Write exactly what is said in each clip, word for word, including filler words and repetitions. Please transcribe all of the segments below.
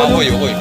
Oi, oi.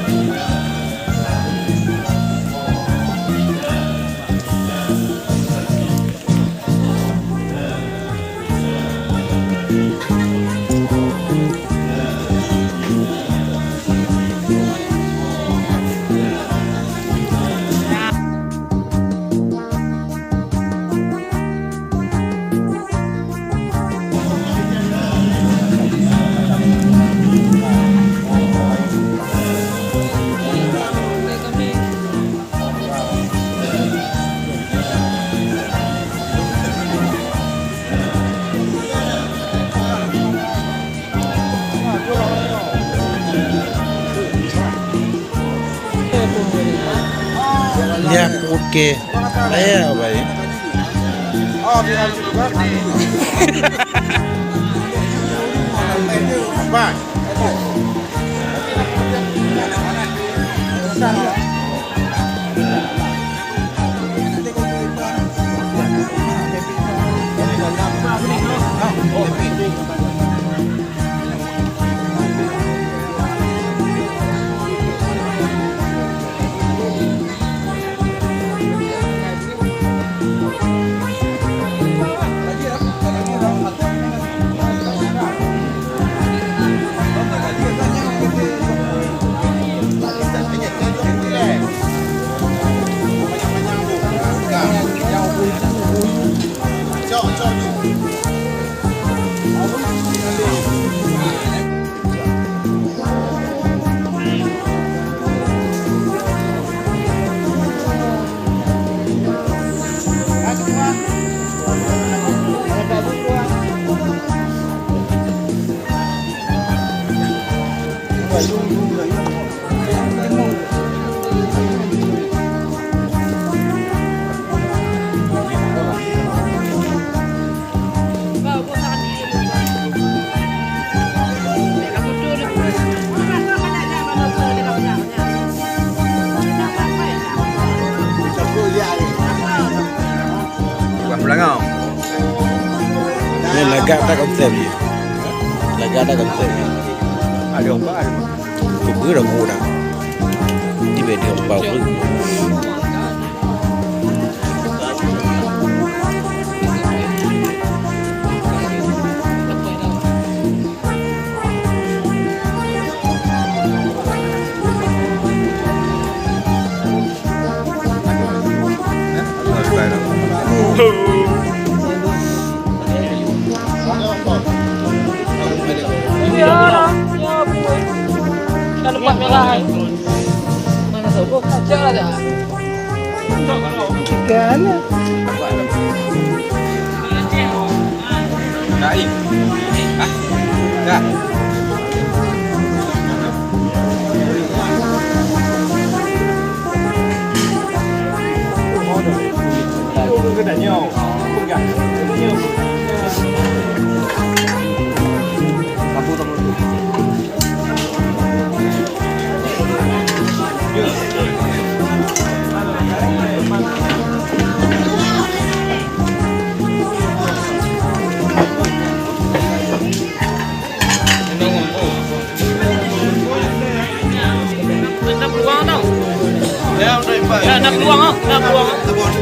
Nyan peuet keu saya, baik. Bukan pulangau. Ni lagak tak konsep ni. Lagak tak konsep ni. Ada apa? Ada apa? Kebeul aku dah. Di media bau. Iya, ya, Bu. Dah lepas merah, eh. Mana tu? Oh, kacau lah dah. Ikan. Naik. Ah. Dah. Ada peluang tau. Ya, ada peluang ah, ada peluang.